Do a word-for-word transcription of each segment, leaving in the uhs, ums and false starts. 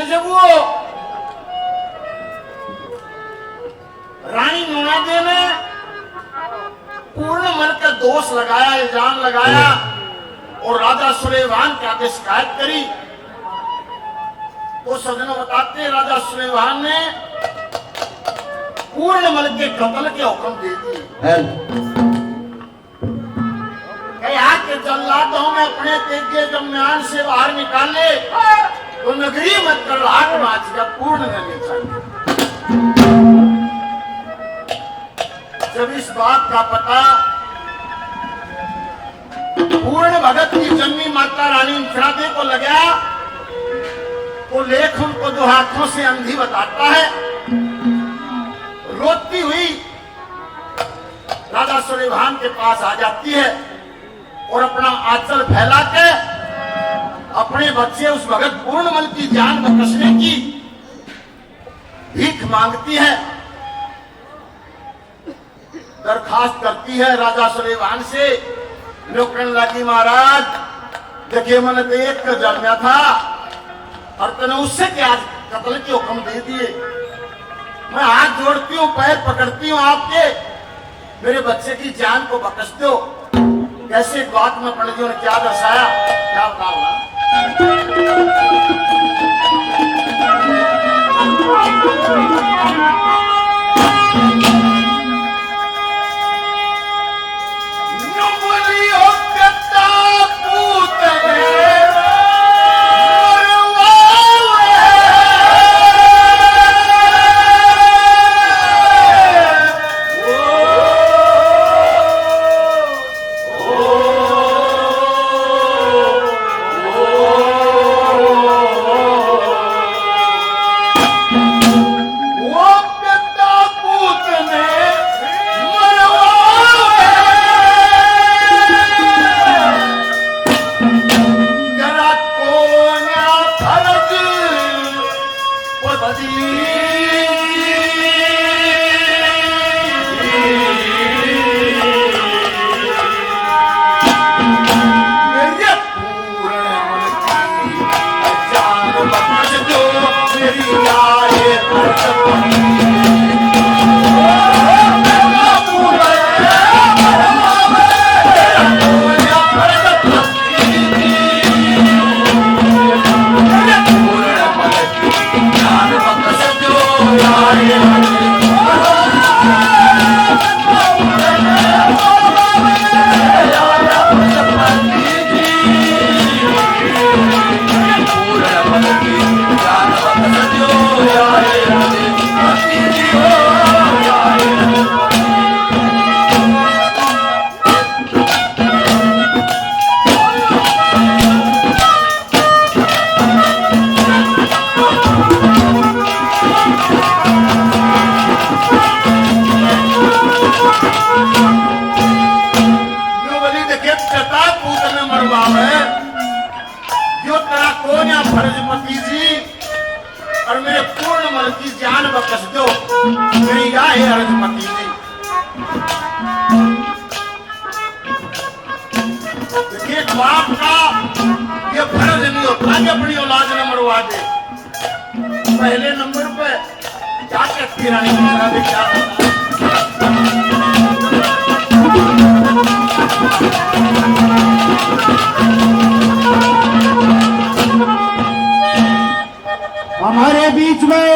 जब वो रानी नूना दे ने पूर्णमल का दोष लगाया, इल्जाम लगाया और राजा सुलेमान के आगे शिकायत करी, तो सज्जनों बताते हैं, राजा सुलेमान ने पूर्णमल के कत्ल के हुक्म दे दिए। कहा कि जल्लादों ने अपने तेगे जब म्यान से बाहर निकाले, तो नगरी में कर्राट माच गया, पूर्ण नगरी। जब इस बात का पता पूर्ण भगत की जन्मी माता रानी इंदिरा दे को लगा, तो लेख उनको जो हाथों से अंधी बताता है, रोती हुई राजा सुलेमान के पास आ जाती है और अपना आंचल फैला के अपने बच्चे उस भगत पूर्णमल की जान बख्शने की भीख मांगती है, दरखास्त करती है राजा सुलेमान से। नौकरन लगी, महाराज, देखिए, मैंने तो एक का जन्मा था और तने उससे क्या आज कत्ल के हुक्म दे दिए। मैं हाथ जोड़ती हूँ, पैर पकड़ती हूँ आपके, मेरे बच्चे की जान को बख्श दो। कैसे बात में पड़ गई और क्या दर्शाया, क्या बताऊंगा। यो बलि देखे, पिता पूत ने मरवावे। यो तेरा कोन्या फर्ज पति जी, और मेरे पूर्णमल की जान बख्श दो। मेरी या है अर्ज पति जी। देखिए, बाप का ये फर्ज नहीं होता कि अपनी औलाद ने मरवा दे। पहले नंबर पे जाके फिर आने की तरह भी क्या होता है। हमारे बीच में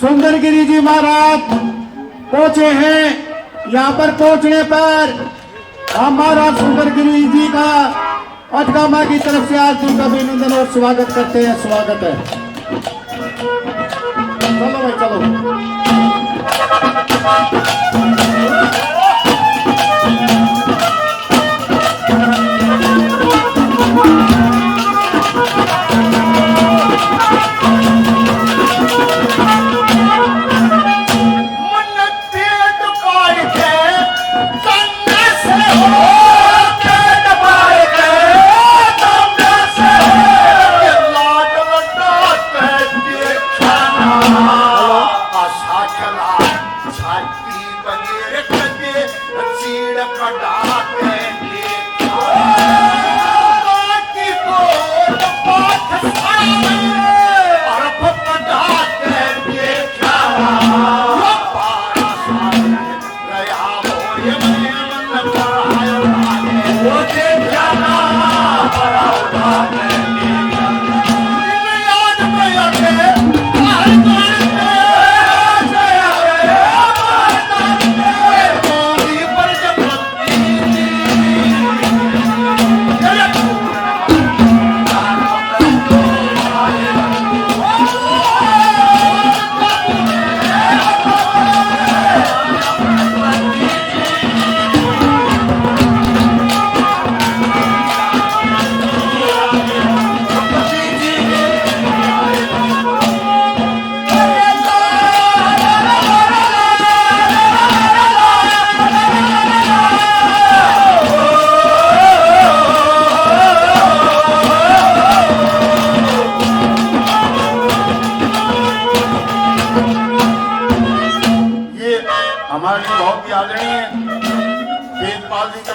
सुंदरगिरी जी महाराज पहुंचे हैं। यहाँ पर पहुंचने पर हम महाराज सुंदरगिरी जी का अटकामा की तरफ से हार्दिक अभिनंदन और स्वागत करते हैं। स्वागत है। चलो भाई, चलो।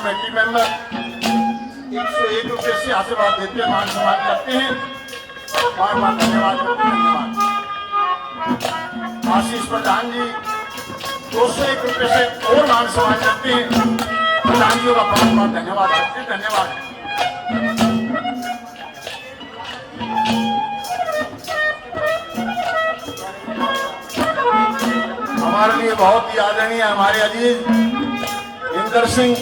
कमेटी मेंबर एक सौ एक रुपये से आशीर्वाद देते हैं, मान सम्मान करते हैं। बार बार धन्यवाद करते हैं, धन्यवाद। आशीष प्रधान जी दो सौ एक रुपये से और मान सम्मान करते हैं। प्रधान जी का बार बार धन्यवाद करते हैं, धन्यवाद। हमारे लिए बहुत ही आदरणीय हमारे अजीज इंदर सिंह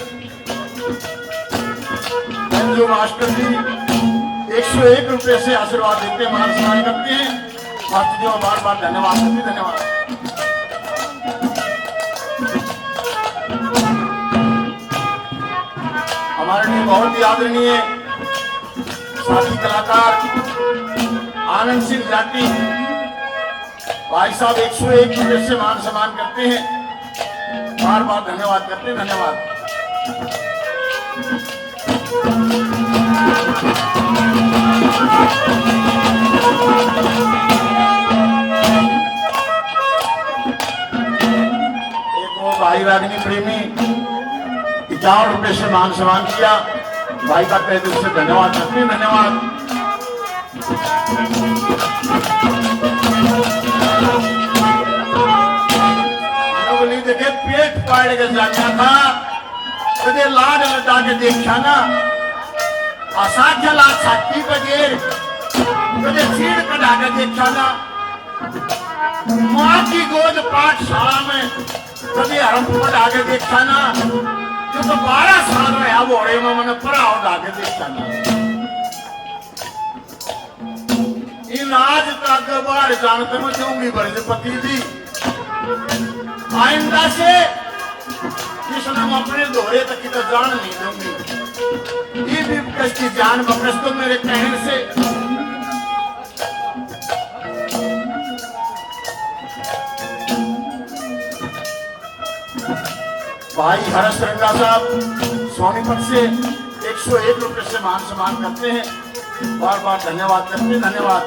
मंजू मास्टर जी एक सौ एक रुपये से आशीर्वाद देते हैं, मान सम्मान करते हैं। मास्टर जी को बार बार धन्यवाद करते हैं, धन्यवाद। हमारे लिए बहुत ही आदरणीय साथी कलाकार आनंद सिंह जाटी भाई साहब एक सौ एक रुपये से मान सम्मान करते हैं, बार बार धन्यवाद करते हैं, धन्यवाद। एक वो भाई रागनी प्रेमी इक्यावन रुपये से मान सम्मान किया, भाई का तहे दिल से धन्यवाद करते हैं, धन्यवाद। लोग नहीं देखे, पेट फाड़ के जाना था, कदे लाड लटा के देखा ना, असाध्य लाड छाती पे गेर, कदे चीड़ कटा के देखा ना, माँ की गोद पाठशाला में कदे हरम पढ़ा के देखा ना, जो तो बारह साल रहा घोड़े में, मैंने पढ़ाओ ढा के देखा ना। इन आज तक बाहर जान तो मैं दूंगी बृहस्पति जी। आइंदा से इसने हम अपने दोहरे तक की तो जान नहीं दूंगी। ये भी कस की जान बकस तो मेरे कहने से। भाई हर्ष रंगा साहब सोनीपत से एक सौ एक रुपये से मान सम्मान करते हैं, बार बार धन्यवाद करते हैं, धन्यवाद।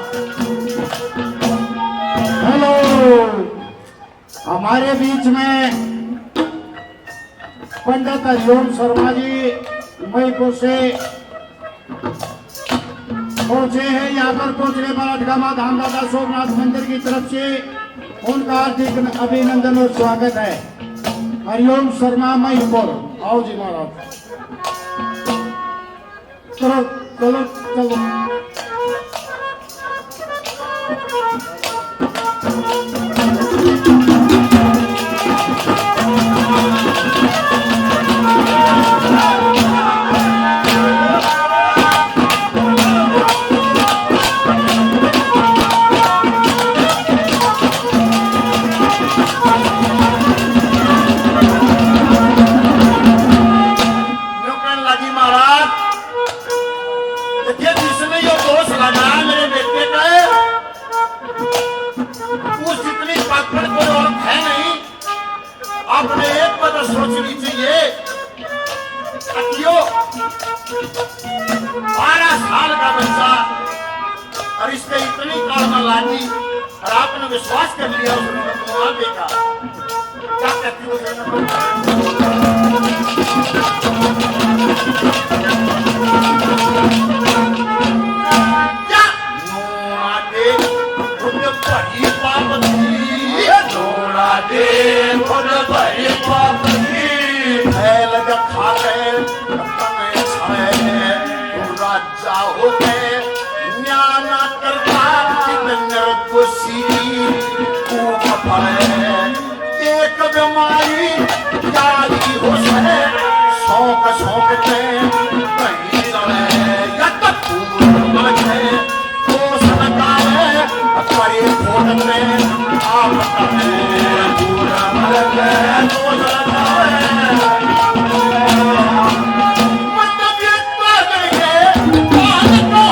हेलो, हमारे बीच में पंडित हरिओम शर्मा जी महीपुर से पहुंचे हैं। यहाँ पर पहुंचने पर अटकामा धाम दादा सोमनाथ मंदिर की तरफ से उनका हार्दिक अभिनंदन और स्वागत है। हरिओम शर्मा महीपुर, आओ जी महाराज। चलो, चलो, चलो। न्यू कहने लगी, महाराज, देखिए, जिसने यो दोष लगाया मेरे बेटे का, उस जितनी पापड़ कोई औरत है नहीं। आपने एक बात सोचनी चाहिए, अकियो बारह साल का बच्चा और इसके इतनी कालमा लागी, और आपने विश्वास कर लिया उसने, तो वहाँ देखा क्या कहती हो। क्या? नूना दे खुद भरी पाप की, नूना दे खुद भरी पाप की, फैल दिखा दे तने छाए, तू राजा हो गए, न्याय ना करता, कितने निर्दोषी तू फफड़े। एक बीमारी यारी हो से, शौक शौक ते कहीं जले, या तो तू मर गए, तो सनकाए, करे फोड़ ते, आप कहे, दूर मर गए, तो सनकाए। मतलब ये पागल के, पागल को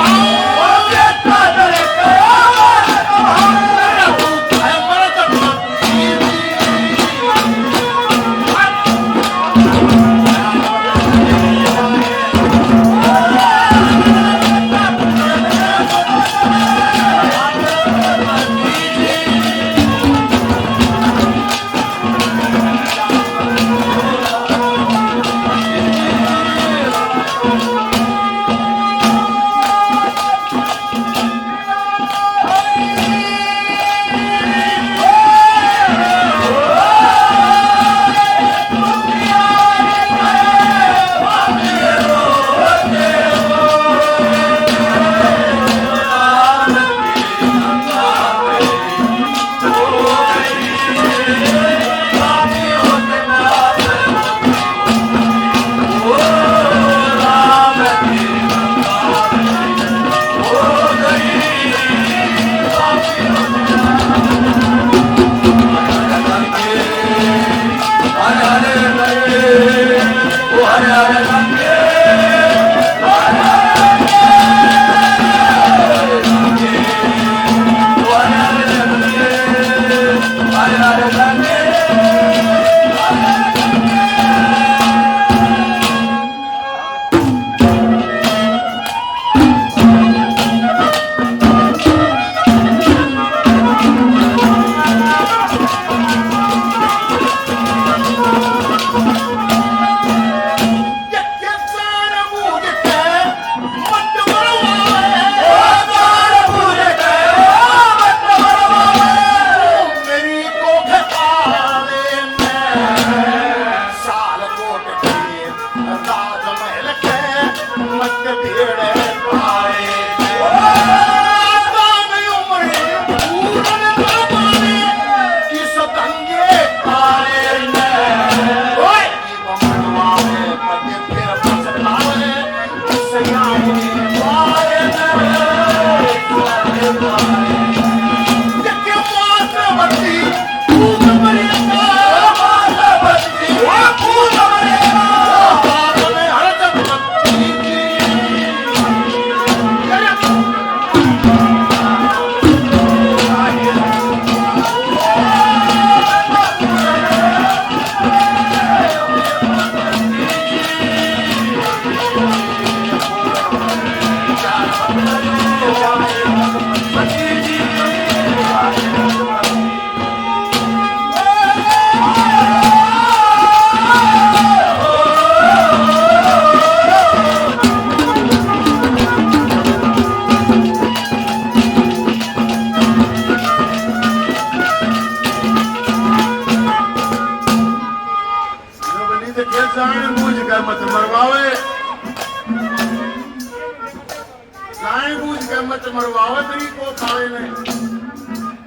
आए बूझ के मत मरवावे तेरी को काले ने।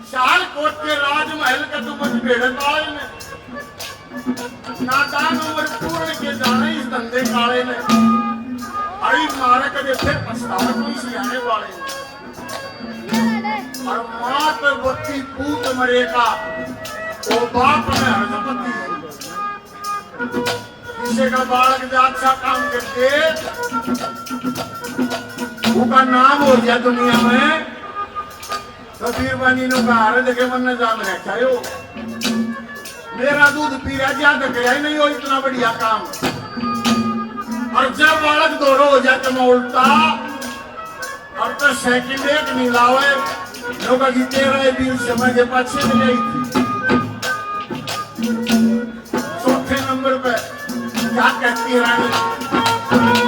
शाल कोट के राजमहल का तू मत भेड़ काले ने। नादान उम्र पूर्ण के जाने इस धंधे काले ने। अरे मारे कदे फिर पछतावे कोई सियाने वाले ने। और माँ पे बत्ती पूत मरेगा, वो बाप में हरदपति है। किसी का बालक जा अच्छा काम करते, उसका नाम हो गया दुनिया में, तो फिर बनी नु कहा, "अरे देखे मन ने जान रखा हो, मेरा दूध पी रहा, ज्यादा करे ही नहीं हो इतना बढ़िया काम।" और जब बालक दोरो हो जाए तो मैं उल्टा, और तो सेकंड एक नहीं लावे, लोग की तेरह बीस समय के पाछे में गई थी। चौथे नंबर पे क्या कहती है रानी?